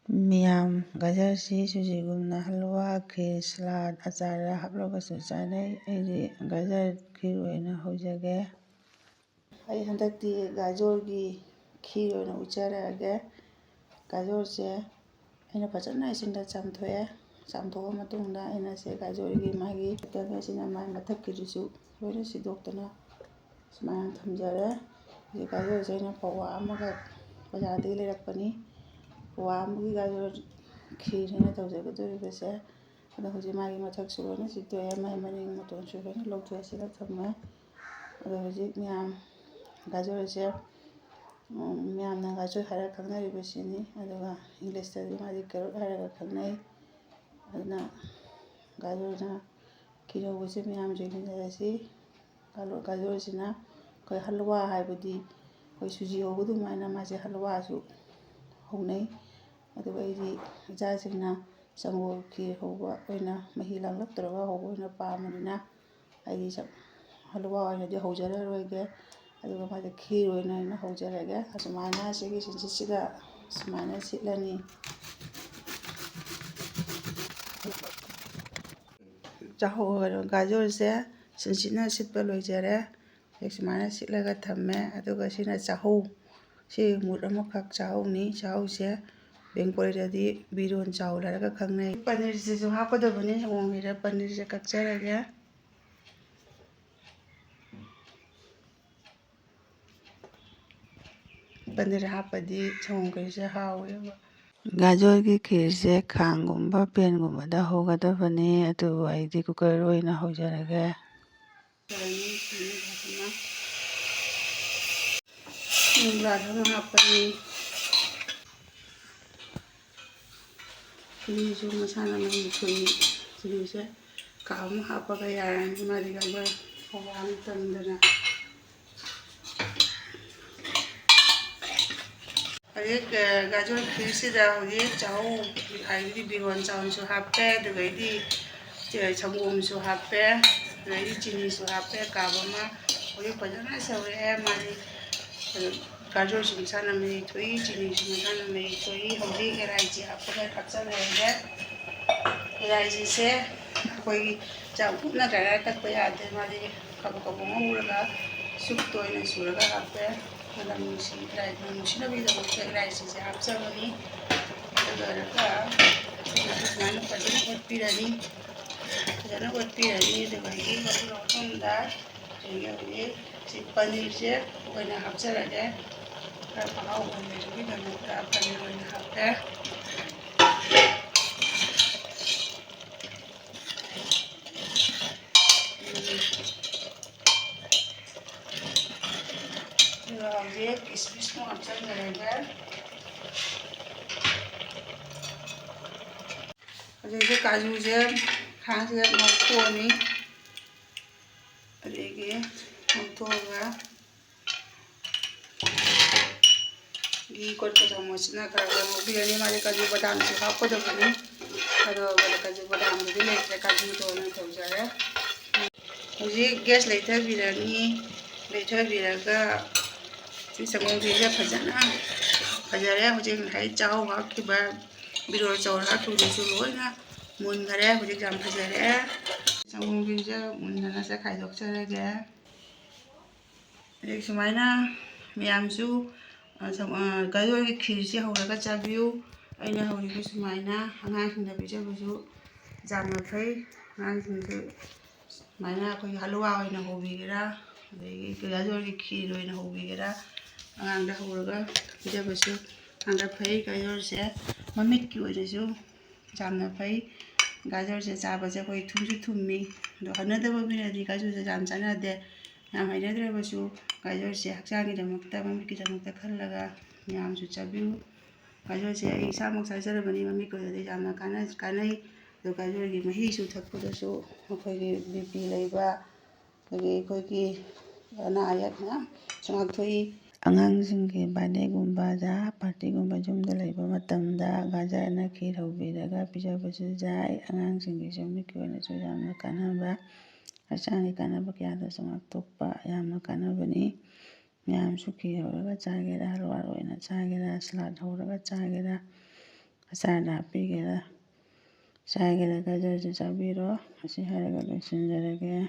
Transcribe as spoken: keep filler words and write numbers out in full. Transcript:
ꯃꯤꯌꯥꯝ ꯒꯖꯔꯁꯤ ꯁꯨꯖꯤꯒꯨꯝꯅ ꯍꯜꯋꯥ, ꯈꯤꯔ, ꯁꯂꯥꯗ, ꯑꯆꯥꯔꯗ ꯍꯥꯞꯂꯒꯁꯨ ꯆꯥꯅꯩ꯫ ꯑꯩꯗꯤ ꯒꯖꯔ ꯈꯤꯔ ꯑꯣꯏꯅ ꯍꯧꯖꯒꯦ꯫ ꯑꯩ ꯍꯟꯗꯛꯇꯤ ꯒꯥꯖꯣꯔꯒꯤ ꯈꯤꯔ ꯑꯣꯏꯅ ꯎꯠꯆꯔꯛꯑꯒꯦ꯫ ꯒꯥꯖꯣꯔꯁꯦ ꯑꯩꯅ ꯐꯖꯅ ꯏꯁꯤꯡꯗ ꯆꯥꯝꯊꯣꯛꯑꯦ꯫ ꯆꯥꯝꯊꯣꯛꯑ ꯃꯇꯨꯡꯗ ꯑꯩꯅ ꯁꯦ ꯒꯥꯖꯣꯔꯒꯤ ꯃꯥꯒꯤ ꯇꯦꯝ ꯑꯁꯤꯅ ꯃꯥꯒꯤ ꯃꯊꯛꯀꯤꯗꯨꯁꯨ ꯂꯣꯏꯅ ꯁꯤꯗꯣꯛꯇꯅ ꯁꯨꯃꯥꯏꯅ ꯊꯝꯖꯔꯦ꯫ ꯍꯧꯖꯤꯛ ꯒꯥꯖꯣꯔꯁꯦ ꯑꯩꯅ ꯄꯋꯥ ꯑꯃꯒ ꯕꯖꯥꯔꯗꯒꯤ ꯂꯩꯔꯛꯄꯅꯤ꯫ ꯄꯋꯥ ꯑꯃꯒꯤ ꯒꯥꯖꯣꯔ ꯈꯤꯔꯅꯦ ꯇꯧꯖꯒꯗꯧꯔꯤꯕꯁꯦ꯫ ꯑꯗꯣ ꯍꯧꯖꯤꯛ ꯃꯥꯒꯤ ꯃꯊꯛꯁꯨ ꯂꯣꯏꯅ ꯁꯤꯠꯇꯣꯛꯑꯦ, ꯃꯥꯒꯤ ꯃꯅꯤꯡ ꯃꯇꯣꯟꯁꯨ ꯂꯣꯏꯅ ꯂꯧꯊꯣꯛꯑꯦ, ꯁꯤꯗ ꯊꯝꯃꯦ꯫ ꯑꯗꯣ ꯍꯧꯖꯤꯛ ꯃꯌꯥꯝ ꯒꯥꯖꯔꯁꯦ, ꯎꯝ, ꯃꯌꯥꯝꯅ ꯒꯥꯖꯔ ꯍꯥꯏꯔꯒ ꯈꯪꯅꯔꯤꯕꯁꯤꯅꯤ꯫ ꯑꯗꯨꯒ ꯏꯪꯂꯤꯁꯇꯗꯤ ꯃꯥꯗꯤ ꯀꯦꯔꯣꯠ ꯍꯥꯏꯔꯒ ꯈꯪꯅꯩ꯫ ꯑꯗꯨꯅ ꯒꯥꯖꯔꯅ ꯈꯤꯔ ꯍꯧꯕꯁꯦ ꯃꯌꯥꯝꯁꯨ ꯌꯦꯡꯃꯤꯟꯅꯔꯁꯤ꯫ ꯒꯥꯂꯣ-, ꯒꯥꯖꯔꯁꯤꯅ ꯑꯩꯈꯣꯏ ꯍꯜꯋꯥ ꯍꯥꯏꯕꯗꯤ ꯑꯩꯈꯣꯏ ꯁꯨꯖꯤ ꯍꯧꯕ ꯑꯗꯨꯃꯥꯏꯅ ꯃꯥꯁꯦ ꯍꯜꯋꯥꯁꯨ ꯍꯧꯅꯩ꯫ ꯑꯗꯨꯒ ꯑꯩꯗꯤ ꯏꯆꯥꯁꯤꯡꯅ ꯁꯪꯒꯣꯝ ꯈꯤꯔ ꯍꯧꯕ ꯑꯣꯏꯅ, ꯃꯍꯤ ꯂꯥꯡꯂꯛꯇ꯭ꯔꯒ ꯍꯧꯕ ꯑꯣꯏꯅ ꯄꯥꯝꯕꯅꯤꯅ ꯑꯩꯗꯤ ꯁ-, ꯍꯜꯋꯥ ꯑꯣꯏꯅꯗꯤ ꯍꯧꯖꯔꯔꯣꯏꯒꯦ꯫ ꯑꯗꯨꯒ ꯃꯥꯁꯦ ꯈꯤꯔ ꯑꯣꯏꯅ ꯑꯩꯅ ꯍꯧꯖꯔꯒꯦ꯫ ꯑꯁꯨꯃꯥꯏꯅ ꯁꯤꯒꯤ ꯁꯤꯡꯁꯤꯠꯁꯤꯗ ꯁꯨꯃꯥꯏꯅ ꯁꯤꯠꯂꯅꯤ꯫ ꯆꯥꯍꯧ-, ꯀꯩꯅꯣ, ꯒꯥꯖꯔꯁꯦ ꯁꯤꯡꯁꯤꯠꯅ ꯁꯤꯠꯄ ꯂꯣꯏꯖꯔꯦ꯫ ꯍꯧꯖꯤꯛ ꯁꯨꯃꯥꯏꯅ ꯁꯤꯠꯂꯒ ꯊꯝꯃꯦ꯫ ꯑꯗꯨꯒ ꯁꯤꯅ ꯆꯥꯍꯧ꯫ ꯁꯤ ꯃꯨꯠ ꯑꯃꯈꯛ ꯆꯥꯍꯧꯅꯤ꯫ ꯆꯥꯍꯧꯁꯦ ꯕꯦꯡꯒꯣꯂꯤꯗꯗꯤ ꯕꯤꯔꯣꯟ ꯆꯥꯎ ꯍꯥꯏꯔꯒ ꯈꯪꯅꯩ꯫ ꯄꯅꯤꯔꯁꯤꯁꯨ ꯍꯥꯞꯀꯗꯕꯅꯤ꯫ ꯁꯪꯒꯣꯝ ꯈꯤꯔꯗ ꯄꯅꯤꯔꯁꯦ ꯀꯛꯆꯔꯒꯦ꯫ ꯄꯅꯤꯔ ꯍꯥꯞꯄꯗꯤ ꯁꯪꯒꯣꯝ ꯈꯤꯔꯁꯦ ꯍꯥꯎꯋꯦꯕ꯫ ꯒꯥꯖꯔꯒꯤ ꯈꯤꯔꯁꯦ ꯈꯥꯡꯒꯨꯝꯕ ꯄꯦꯟꯒꯨꯝꯕꯗ ꯍꯧꯒꯗꯕꯅꯤ, ꯑꯗꯨꯕꯨ ꯑꯩꯗꯤ ꯀꯨꯀꯔ ꯑꯣꯏꯅ ꯍꯧꯖꯔꯒꯦ꯫ ꯒ꯭ꯂꯥꯁ ꯑꯃ ꯍꯥꯞꯄꯅꯤ꯫ ꯆꯤꯅꯤꯁꯨ ꯃꯁꯥꯅ ꯃꯍꯤ ꯊꯣꯛꯏ꯫ ꯆꯤꯅꯤꯁꯦ ꯀꯞ ꯑꯃ ꯍꯥꯞꯄꯒ ꯌꯥꯔꯅꯤ꯫ ꯃꯥꯗꯤ ꯒꯥꯖꯔ ꯍꯧꯕ ꯃꯇꯝꯗꯅ꯫ ꯍꯧꯖꯤꯛ, ꯑ, ꯒꯥꯖꯔ ꯈꯤꯔꯁꯤꯗ ꯍꯧꯖꯤꯛ ꯆꯥꯍꯧ, ꯍꯥꯏꯕꯗꯤ ꯕꯤꯔꯣꯟ ꯆꯥꯎꯁꯨ ꯍꯥꯞꯄꯦ, ꯑꯗꯨꯗꯩꯗꯤ, ꯑ, ꯁꯪꯒꯣꯝꯁꯨ ꯍꯥꯞꯄꯦ, ꯑꯗꯨꯗꯩꯗꯤ ꯆꯤꯅꯤꯁꯨ ꯍꯥꯞꯄꯦ, ꯀꯞ ꯑꯃ꯫ ꯍꯧꯖꯤꯛ ꯐꯖꯅ ꯁꯧꯔꯛꯑꯦ꯫ ꯃꯥꯗꯤ, ꯑ, ꯒꯥꯖꯔꯁꯨ ꯃꯁꯥꯅ ꯃꯍꯤ ꯊꯣꯛꯏ, ꯆꯤꯅꯤꯁꯨ ꯃꯁꯥꯅ ꯃꯍꯤ ꯊꯣꯛꯏ꯫ ꯍꯧꯖꯤꯛ ꯑꯦꯂꯥꯏꯆꯤ ꯍꯥꯞꯄꯒ ꯍꯥꯞꯆꯜꯂꯦ꯫ ꯑꯦꯂꯥꯏꯆꯤꯁꯦ ꯑꯩꯈꯣꯏꯒꯤ ꯆꯥꯎ ꯀꯨꯞꯅ ꯗ꯭ꯔꯥꯏ ꯀꯛꯄ ꯌꯥꯗꯦ, ꯃꯥꯗꯤ ꯀꯕꯣꯛ ꯀꯕꯣꯛ ꯉꯧꯔꯒ ꯁꯨꯞꯇ ꯑꯣꯏꯅ ꯁꯨꯔꯒ ꯍꯥꯞꯄꯦ꯫ ꯃꯅꯝ ꯅꯨꯡꯁꯤ-, ꯃꯅꯝ ꯅꯨꯡꯁꯤꯅꯕꯒꯤꯗꯃꯛꯇ ꯏꯂꯥꯏꯆꯤꯁꯦ ꯍꯥꯞꯆꯕꯅꯤ꯫ ꯑꯗꯨ ꯂꯣꯏꯔꯒ ꯁꯨꯃꯥꯏꯅ ꯐꯖꯅ ꯑꯣꯠꯄꯤꯔꯅꯤ꯫ ꯐꯖꯅ ꯑꯣꯠꯄꯤꯔꯅꯤ꯫ ꯑꯗꯨꯒ ꯍꯧꯖꯤꯛ ꯃꯇꯨꯡꯗ ꯍꯧꯖꯤꯛ ꯁꯤ ꯄꯅꯤꯔꯁꯦ ꯑꯣꯏꯅ ꯍꯥꯞꯆꯔꯒꯦ꯫ ꯈꯔ ꯃꯍꯥꯎ ꯑꯣꯏꯅꯕꯒꯤꯗꯃꯛꯇ ꯄꯅꯤꯔ ꯑꯣꯏꯅ ꯍꯥꯞꯄꯦ꯫ ꯑꯗꯨꯒ ꯍꯧꯖꯤꯛ ꯀꯤꯁꯃꯤꯁ ꯑꯃꯨꯛ ꯍꯥꯞꯆꯤꯟꯖꯔꯒꯦ꯫ ꯍꯧꯖꯤꯛꯁꯦ ꯀꯥꯖꯨꯁꯦ ꯈꯥꯡꯁꯤꯗ ꯉꯧꯊꯣꯛꯑꯅꯤ꯫ ꯑꯗꯒꯤ ꯉꯧꯊꯣꯛꯑꯒ ꯘꯤ ꯀꯣꯠꯄ ꯆꯥꯃꯁꯁꯤꯅ ꯈꯔ ꯈꯔ ꯉꯧꯕꯤꯔꯅꯤ꯫ ꯃꯥꯁꯦ ꯀꯥꯖꯨ ꯕꯗꯥꯝꯁꯨ ꯍꯥꯞꯀꯗꯕꯅꯤ꯫ ꯑꯗꯣ ꯀꯥꯖꯨ ꯕꯗꯥꯝꯗꯨꯗꯤ ꯂꯩꯇ꯭ꯔꯦ, ꯀꯥꯖꯨꯗꯣ ꯑꯣꯏꯅ ꯇꯧꯖꯔꯦ꯫ ꯍꯧꯖꯤꯛ ꯒ꯭ꯌꯥꯁ ꯂꯩꯊꯕꯤꯔꯅꯤ꯫ ꯂꯩꯊꯕꯤꯔꯒ ꯁꯤ ꯁꯪꯒꯣꯝ ꯈꯦꯔꯁꯦ ꯐꯖꯅ ꯐꯖꯔꯦ꯫ ꯍꯧꯖꯤꯛ ꯉꯁꯥꯏ ꯆꯥꯛꯍꯥꯎ ꯍꯥꯞꯈꯤꯕ, ꯕꯤꯔꯣꯜ ꯆꯧꯔ ꯍꯥꯞꯈꯤꯕꯗꯨꯁꯨ ꯂꯣꯏꯅ ꯃꯨꯟꯈꯔꯦ꯫ ꯍꯧꯖꯤꯛ ꯌꯥꯝ ꯐꯖꯔꯦ꯫ ꯁꯪꯒꯣꯝ ꯈꯦꯔꯁꯦ ꯃꯨꯟꯗꯅ ꯁꯦ ꯈꯥꯏꯗꯣꯛꯆꯔꯒꯦ꯫ ꯍꯧꯖꯤꯛ ꯁꯨꯃꯥꯏꯅ ꯃꯌꯥꯝꯁꯨ, ꯑ, ꯁꯪ-, ꯑ, ꯒꯥꯖꯔꯒꯤ ꯈꯤꯔꯁꯤ ꯍꯧꯔꯒ ꯆꯥꯕꯤꯌꯨ꯫ ꯑꯩꯅ ꯍꯧꯔꯤꯕ ꯁꯨꯃꯥꯏꯅ ꯑꯉꯥꯡꯁꯤꯡꯗ ꯄꯤꯖꯕꯁꯨ ꯌꯥꯝꯅ ꯐꯩ꯫ ꯑꯉꯥꯡꯁꯤꯡꯁꯨ ꯁꯨꯃꯥꯏꯅ ꯑꯩꯈꯣꯏꯒꯤ ꯍꯂꯨꯋꯥ ꯑꯣꯏꯅ ꯍꯧꯕꯤꯒꯦꯔꯥ, ꯑꯗꯒꯤ ꯒꯥꯖꯔꯒꯤ ꯈꯤꯔ ꯑꯣꯏꯅ ꯍꯧꯕꯤꯒꯦꯔꯥ, ꯑꯉꯥꯡꯗ ꯍꯧꯔꯒ ꯄꯤꯖꯕꯁꯨ ꯌꯥꯝꯅ ꯐꯩ꯫ ꯒꯥꯖꯔꯁꯦ ꯃꯃꯤꯠꯀꯤ ꯑꯣꯏꯅꯁꯨ ꯌꯥꯝꯅ ꯐꯩ꯫ ꯒꯥꯖꯔꯁꯦ ꯆꯥꯕꯁꯦ ꯑꯩꯈꯣꯏ ꯊꯨꯝꯁꯨ ꯊꯨꯝꯃꯤ꯫ ꯑꯗꯣ ꯍꯩꯅꯗꯕ ꯃꯤꯅꯗꯤ ꯒꯥꯖꯔꯁꯦ ꯌꯥꯝ ꯆꯥꯅꯗꯦ꯫ ꯌꯥꯝ ꯍꯩꯅꯗ꯭ꯔꯕꯁꯨ ꯒꯥꯖꯔꯁꯦ ꯍꯛꯆꯥꯡꯒꯤꯗꯃꯛꯇ, ꯃꯃꯤꯠꯀꯤꯗꯃꯛꯇ ꯈꯜꯂꯒ ꯃꯌꯥꯝꯁꯨ ꯆꯥꯕꯤꯌꯨ꯫ ꯒꯥꯖꯔꯁꯦ ꯑꯩ ꯏꯁꯥꯃꯛ ꯆꯥꯖꯔꯕꯅꯤ, ꯃꯃꯤꯠꯀꯤ ꯑꯣꯏꯅꯗꯤ ꯌꯥꯝꯅ ꯀꯥꯟꯅ-, ꯀꯥꯟꯅꯩ꯫ ꯑꯗꯣ ꯒꯥꯖꯔꯒꯤ ꯃꯍꯤꯁꯨ ꯊꯛꯄꯗꯁꯨ ꯑꯩꯈꯣꯏꯒꯤ ꯕꯤ ꯄꯤ ꯂꯩꯕ, ꯑꯗꯒꯤ ꯑꯩꯈꯣꯏꯒꯤ ꯑꯅꯥ ꯑꯌꯦꯛ ꯃꯌꯥꯝꯁꯨ ꯉꯥꯛꯊꯣꯛꯏ꯫ ꯑꯉꯥꯡꯁꯤꯡꯒꯤ ꯕꯥꯔꯗꯦꯒꯨꯝꯕꯗ, ꯄꯥꯔꯇꯤꯒꯨꯝꯕ ꯌꯨꯝꯗ ꯂꯩꯕ ꯃꯇꯝꯗ ꯒꯥꯖꯔꯅ ꯈꯤꯔ ꯍꯧꯕꯤꯔꯒ ꯄꯤꯖꯕꯁꯨ ꯌꯥꯏ꯫ ꯑꯉꯥꯡꯁꯤꯡꯒꯤꯁꯨ ꯃꯤꯠꯀꯤ ꯑꯣꯏꯅꯁꯨ ꯌꯥꯝꯅ ꯀꯥꯟꯅꯕ, ꯍꯛꯆꯥꯡꯒꯤ ꯀꯥꯟꯅꯕ ꯀꯌꯥꯗꯁꯨ ꯉꯥꯛꯊꯣꯛꯄ ꯌꯥꯝꯅ ꯀꯥꯟꯅꯕꯅꯤ꯫ ꯃꯌꯥꯝ ꯁꯨꯈꯤ ꯍꯧꯔꯒ ꯆꯥꯒꯦꯔꯥ, ꯍꯜꯋꯥ ꯑꯣꯏꯅ ꯆꯥꯒꯦꯔꯥ, ꯁꯂꯥꯗ ꯍꯧꯔꯒ ꯆꯥꯒꯦꯔꯥ, ꯑꯆꯥꯔꯗ ꯍꯥꯞꯄꯤꯒꯦꯔꯥ, ꯆꯥꯒꯦꯔꯥ ꯒꯖꯔꯁꯦ ꯆꯥꯕꯤꯔꯣ꯫ ꯑꯁꯤ ꯍꯥꯏꯔꯒ ꯂꯣꯏꯁꯤꯟꯖꯔꯒꯦ꯫